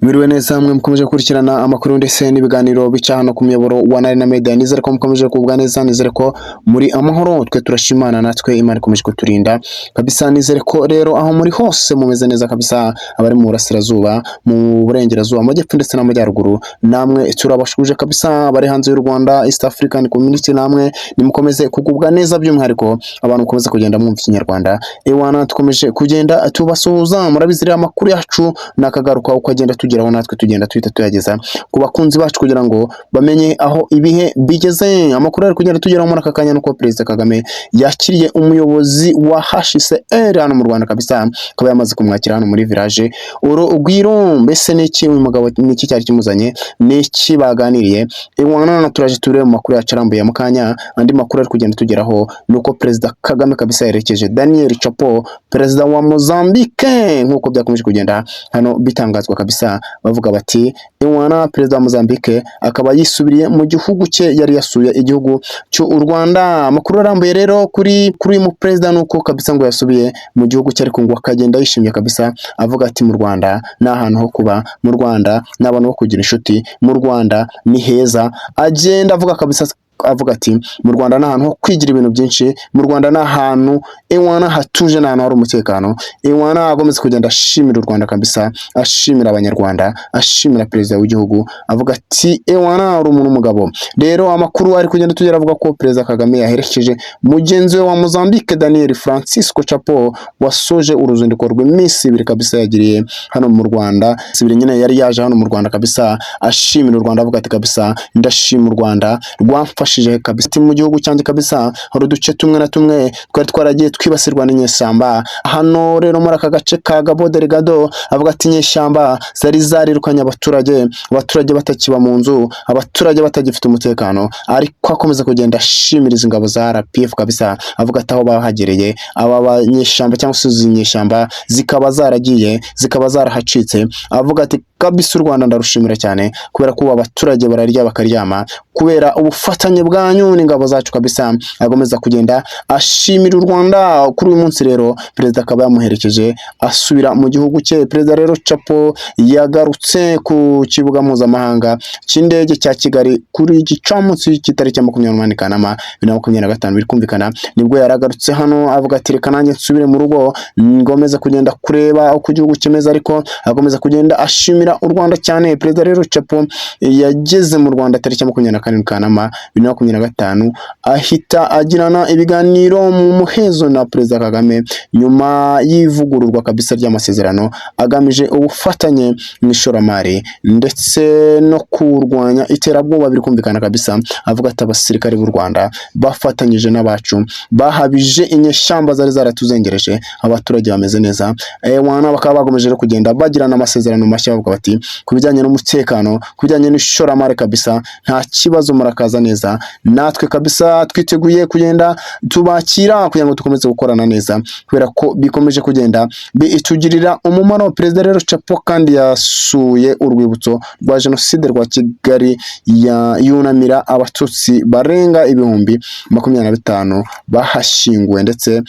Mwiriwe neza mwe mukomeje gukurikirana amakuru ndetse n'ibiganiro bica hano ku muyoboro wa Nari na Media. Nizere ko mukomeje kugubwa neza, nizere ko muri amahoro. Twe turashimana, natwe Imana ikomeje kuturinda kabisa. Nizere ko rero aho muri hose mumeze neza kabisa, abari mu burasirazuba, mu burengerazuba, amajyepfo ndetse n'amajyaruguru, namwe turabashuje kabisa. Abari hanze y'u Rwanda, East African Community, namwe nimukomeze kugubwa neza, by'umwihariko abantu mukomeze kugenda mwumva Ikinyarwanda. Ewana, tukomeje kugenda tubasuhuza. Murabizi rero, amakuru yacu nakagaruka uko agenda tugeraho, natwe tugenda tuhita tuyageza ku bakunzi bacu kugira ngo bamenye aho ibihe bigeze. Amakuru ari kugenda tugeraho muri aka kanya nuko Perezida Kagame yakiriye umuyobozi wa HCR hano mu Rwanda kabisa, akaba yamaze kumwakira hano muri Village Urugwiro. Mbese niki uyu mugabo, niki cyari kimuzanye, niki baganiriye? Ewana, turaje turebe mu makuru yacu arambuye mu kanya. Andi makuru ari kugenda tugeraho nuko Perezida Kagame kabisa yerekeje Daniel Chapo, perezida wa Mozambique, nk'uko byakomeje kugenda hano bitangazwa kabisa, bavuga bati ewana, perezida wa Mozambique akaba yisubiriye mu gihugu cye, yari yasuye igihugu cy'u Rwanda. Amakuru arambuye rero kuri uyu muperezida nuko kabisa ngo yasubiye mu gihugu cye, ariko ngo akagenda yishimye kabisa, avuga ati mu Rwanda ni ahantu ho kuba, mu Rwanda ni abantu bo kugira inshuti, mu Rwanda ni heza. Agenda avuga kabisa, avuga ati mu Rwanda ni ahantu ho kwigira ibintu byinshi, mu Rwanda ni ahantu ewana hatuje, ni ahantu hari umutekano. Ewana, akomeza kugenda ashimira u Rwanda kabisa, ashimira Abanyarwanda, ashimira perezida w'igihugu, avuga ati ewana, uri umuntu w'umugabo. Rero amakuru ari kugenda tugera avuga ko Perezida Kagame yaherekeje mugenzi we wa Mozambique, Daniel Francisco Chapo, wasoje uruzinduko rw'iminsi 2 kabisa yagiriye hano mu Rwanda. 2 nyine yari yaje hano mu Rwanda kabisa, ashimira u Rwanda, avuga ati kabisa ndashima u Rwanda rwamfashije kabisa. Ati mu gihugu cyanjye kabisa hari uduce tumwe na tumwe twari twaragiye twibasirwa n'inyeshyamba. Hano rero muri aka gace ka Cabo Delgado, avuga ati inyeshyamba zari zarirukanye abaturage, abaturage batakiba mu nzu, abaturage batagifite umutekano. Ariko akomeza kugenda ashimira izi ngabo za RPF kabisa, avuga ati aho bahagereye aba banyeshyamba cyangwa se izi nyeshyamba zikaba zaragiye, zikaba zarahacitse. Avuga ati kabisa u Rwanda ndarushimira cyane kubera ko ubu abaturage bararya bakaryama kubera ubufatanye bwanyu n'ingabo zacu kabisa. Akomeza kugenda ashimira u Rwanda. Kuri uyu munsi rero perezida akaba yamuherekeje asubira mu gihugu cye. Perezida rero Chapo yagarutse ku kibuga mpuzamahanga cy'indege cya Kigali kuri gicamunsi cy'itariki ya 28 Kanama 2025. Biri kumvikana nibwo yaragarutse hano, avuga ati reka nanjye nsubire mu rugo, ngomeze kugenda kureba uko igihugu kimeze, ariko akomeza kugenda ashimira u Rwanda cyane. Perezida rero Chapo yageze mu Rwanda tariki ya 27 Kanama 2025, ahita agirana ibiganiro mu muhezo na Perezida Kagame nyuma y'ivugururwa kabisa ry'amasezerano agamije ubufatanye mu ishoramari ndetse no kurwanya iterabwoba. Biri kumvikana kabisa, avuga ati abasirikare b'u Rwanda bafatanyije n'abacu bahabije inyeshyamba zari zaratuzengereje, abaturage bameze neza. Wana, bakaba bakomeje rero kugenda bagirana amasezerano mashya, bavuga bati ku bijyanye n'umutekano, ku bijyanye n'ishoramari kabisa nta kibazo, murakaza neza, natwe kabisa twiteguye kugenda tubakira kugira ngo dukomeze gukorana neza kubera ko bikomeje kugenda bitugirira umumaro. Perezida rero Chapo kandi yasuye urwibutso rwa Jenoside rwa Kigali, ya yunamira Abatutsi barenga 25,000 bahashyinguwe, ndetse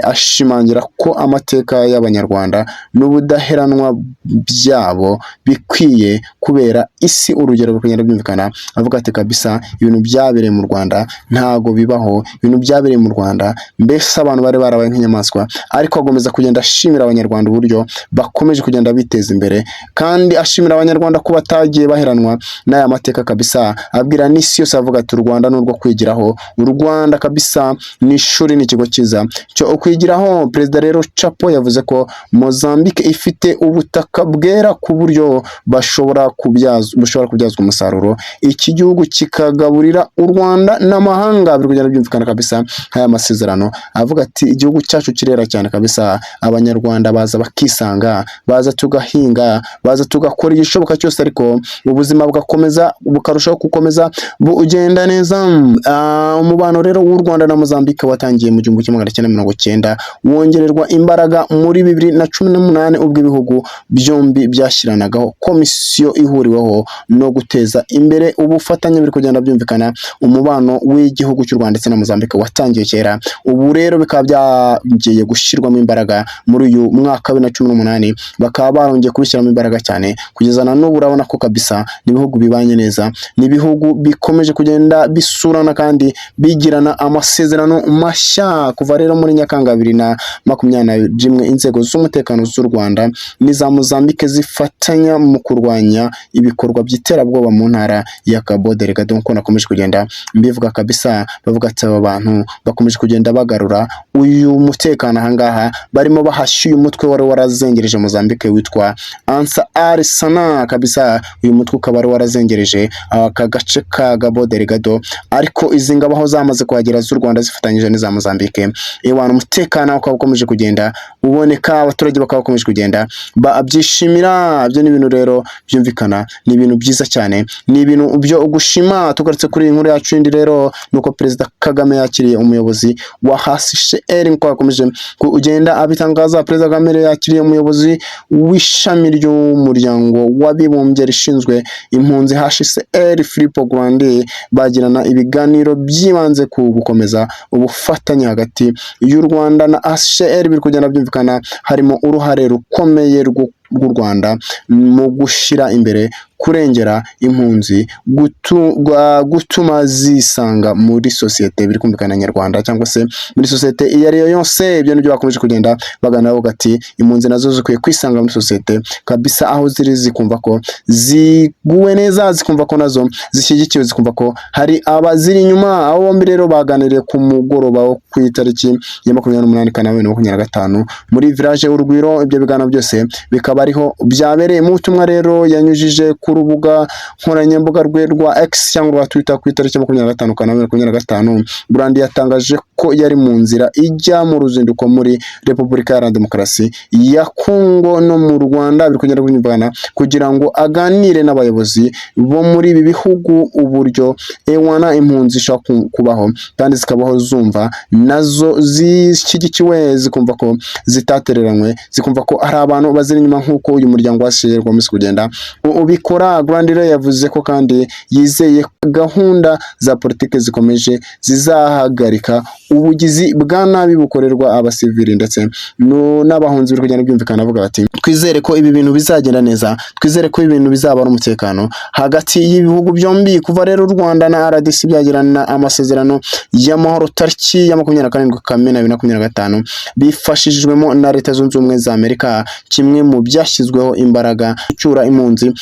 ashimangira ko amateka y'Abanyarwanda n'ubudaheranwa byabo bikwiye kubera isi urugero. Bikagenda byumvikana, avuga ati kabisa ibintu byabereye mu Rwanda ntago bibaho, ibintu byabereye mu Rwanda mbese abantu bari barabaye nk'inyamaswa. Ariko akomeza kugenda ashimira Abanyarwanda uburyo bakomeje kugenda biteza imbere, kandi ashimira Abanyarwanda ko batagiye baheranwa n'aya mateka kabisa, abwira n'isi yose, avuga ati u Rwanda ni urwo kwigiraho, u Rwanda kabisa ni ishuri, ni ikigo cyiza cyo kwigiraho. Perezida rero Chapo yavuze ko Mozambique ifite ubutaka bwera ku buryo bashobora kubyaza, bushobora kubyazwa umusaruro, iki gihugu kikagaburira u Rwanda n'amahanga. Biri kugenda byumvikana kabisa nk'aya masezerano, avuga ati igihugu cyacu kirera cyane kabisa, Abanyarwanda baza bakisanga, baza tugahinga, baza tugakora igishoboka cyose, ariko ubuzima bugakomeza bukarushaho gukomeza bugenda neza. Umubano rero w'u Rwanda na Mozambique watangiye mu 1990, wongererwa imbaraga muri 2018 ubwo ibihugu byombi byasinyanaga amasezerano yo guhuza byombi byashyiranagaho komisiyo ihuriweho no guteza imbere ubufatanye. Biri kugenda byumvikana, umubano w'igihugu cy'u Rwanda ndetse na Mozambique watangiye kera. Ubu rero bikaba byongeye gushyirwamo imbaraga muri uyu mwaka wa 2018, bakaba barongeye kubishyiramo imbaraga cyane kugeza na n'ubu. Urabona ko kabisa ni ibihugu bibanye neza, ni ibihugu bikomeje kugenda bisurana kandi bigirana amasezerano mashya. Kuva rero muri Nyakanga 2021, inzego z'umutekano z'u Rwanda n'iza Mozambique zifatanya mu kurwanya ibikorwa by'iterabwoba mu ntara ya Cabo Delgado, nk'uko nakomeje kugenda mbivuga kabisa. Bavuga ati aba bantu bakomeje kugenda bagarura uyu mutekano ahangaha, barimo bahashya uyu mutwe wari warazengereje Mozambique witwa Ansar Sana kabisa. Uyu mutwe ukaba wari warazengereje aka gace ka Cabo Delgado, ariko izi ngabo aho zamaze kuhagera z'u Rwanda zifatanyije n'iza Mozambique, ewana umutekano ukaba ukomeje kugenda uboneka, abaturage bakaba bakomeje kugenda babyishimira. Ibyo ni ibintu rero byumvikana, ni ibintu byiza cyane, ni ibintu byo gushima. Tugarutse kuri iyi nkuru yacu yindi rero, nuko Perezida Kagame yakiriye umuyobozi wa HCR, nk'uko yakomeje kugenda abitangaza. Perezida Kagame yakiriye umuyobozi w'ishami ry'Umuryango w'Abibumbye rishinzwe impunzi, HCR, Filippo Grandi, bagirana ibiganiro byibanze ku gukomeza ubufatanye hagati y'u Rwanda na HCR. Biri kugenda byumvikana, harimo uruhare rukomeye rw'u Rwanda mu gushyira imbere kurengera impunzi, gutuma zisanga muri sosiyete, biri kumvikana, nyarwanda cyangwa se muri sosiyete iyo ari yo yose. Ibyo nibyo bakomeje kugenda baganira, bavuga ati impunzi nazo zikwiye kwisanga muri sosiyete kabisa, aho ziri zikumva ko ziguwe neza, zikumva ko nazo zishyigikiwe, zikumva ko hari abaziri inyuma. Abo bombi rero baganiriye ku mugoroba wo ku itariki ya 28 Kanama 2025 muri Village Urugwiro. Ibyo biganiro byose bikaba ariho byabereye. Mu butumwa rero yanyujije ku rubuga nkoranyambaga rwe rwa X cyangwa rwa Twitter ku itariki ya 25 Kanama 2025, Grandi yatangaje ko yari mu nzira ijya mu ruzinduko muri Repubulika Iharanira Demokarasi ya Kongo no mu Rwanda, biri kugenda byumvikana, kugira ngo aganire n'abayobozi bo muri ibi bihugu uburyo ewana impunzi zishobora kubaho kandi zikabaho zumva nazo zishyigikiwe, zikumva ko zitatereranywe, zikumva ko hari abantu baziri inyuma, nk'uko uyu muryango wa HCR ukomeza kugenda ubikora. Grandi rero yavuze ko kandi yizeye gahunda za politiki zikomeje zizahagarika ubugizi bwa nabi bukorerwa abasivili ndetse n'abahunzi. Biri kugenda byumvikana, avuga bati twizere ko ibi bintu bizagenda neza, twizere ko ibintu bizaba ari umutekano hagati y'ibihugu byombi. Kuva rero u Rwanda na RDC byagirana amasezerano y'amahoro tariki ya 27 Kamena 2025, bifashishijwemo na Leta Zunze Ubumwe za Amerika, kimwe mu byashyizweho imbaraga gucyura impunzi,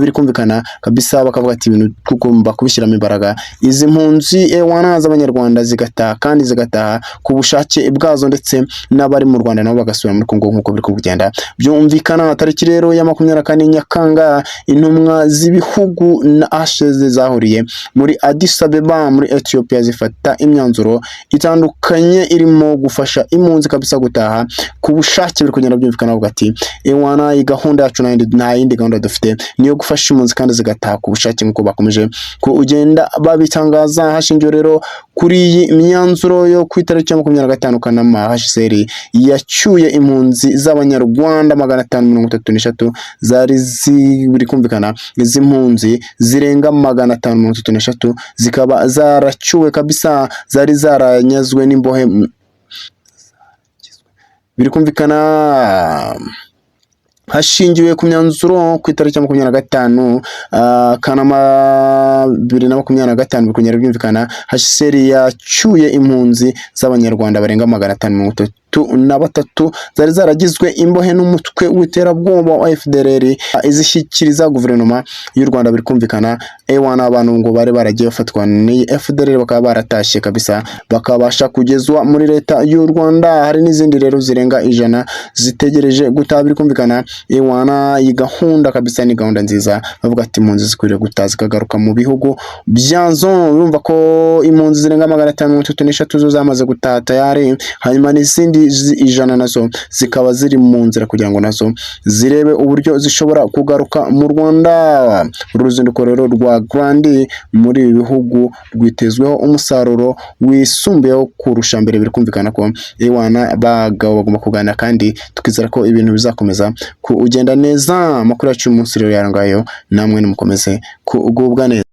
biri kumvikana kabisa. Bakavuga ati ibintu tugomba kubishyiramo imbaraga, izi mpunzi ewana z'Abanyarwanda zigataha kandi zigataha ku bushake bwazo, ndetse n'abari mu Rwanda nabo bagasubira muri Kongo, nk'uko biri kugenda byumvikana. Tariki rero ya 24 Nyakanga, intumwa z'ibihugu na HCR zahuriye muri Addis Abeba muri Ethiopia, zifata imyanzuro itandukanye irimo gufasha impunzi kabisa gutaha ku bushake. Biri kugenda byumvikana, bavuga ati ewana iyi gahunda yacu nta yindi gahunda dufite, niyo gufasha impunzi kandi zigataha ku bushake, nk'uko bakomeje kugenda babitangaza. Hashingiwe rero kuri iyi myanzuro yo ku itariki ya 25 Kanama, HCR yacyuye impunzi z'Abanyarwanda 533 zari ziri kumvikana. Izi mpunzi zirenga 533 zikaba zaracyuwe kabisa, zari zaranyazwe n'imbohe, biri kumvikana. Hashingiwe ku myanzuro ku itariki ya 25 Kanama 2025, bikongera byumvikana, HCR yacyuye impunzi z'Abanyarwanda barenga 533 zari zaragizwe imbohe n'umutwe w'iterabwoba wa FDLR, izishyikiriza guverinoma y'u Rwanda. Biri kumvikana, ewana abantu ngo bari baragiye bafatwa n'iyi FDLR bakaba baratashye kabisa, bakabasha kugezwa muri Leta y'u Rwanda. Hari n'izindi rero zirenga 100 zitegereje gutaha. Biri kumvikana, ewana iyi gahunda kabisa ni gahunda nziza. Bavuga ati impunzi zikwiriye gutaha zikagaruka mu bihugu byazo. Urumva ko impunzi zirenga 533 zo zamaze gutaha tayari, hanyuma n'izindi 100 nazo zikaba ziri mu nzira kugira ngo nazo zirebe uburyo zishobora kugaruka mu Rwanda. Uru ruzinduko rero rwa Grandi muri ibi bihugu rwitezweho umusaruro wisumbuyeho kurusha mbere. Biri kumvikana ko ewana bagabo bagomba kuganira, kandi tukizera ko ibintu bizakomeza kugenda neza. Amakuru yacu y'umunsi rero yarangayo, namwe nimukomeze kugubwa neza.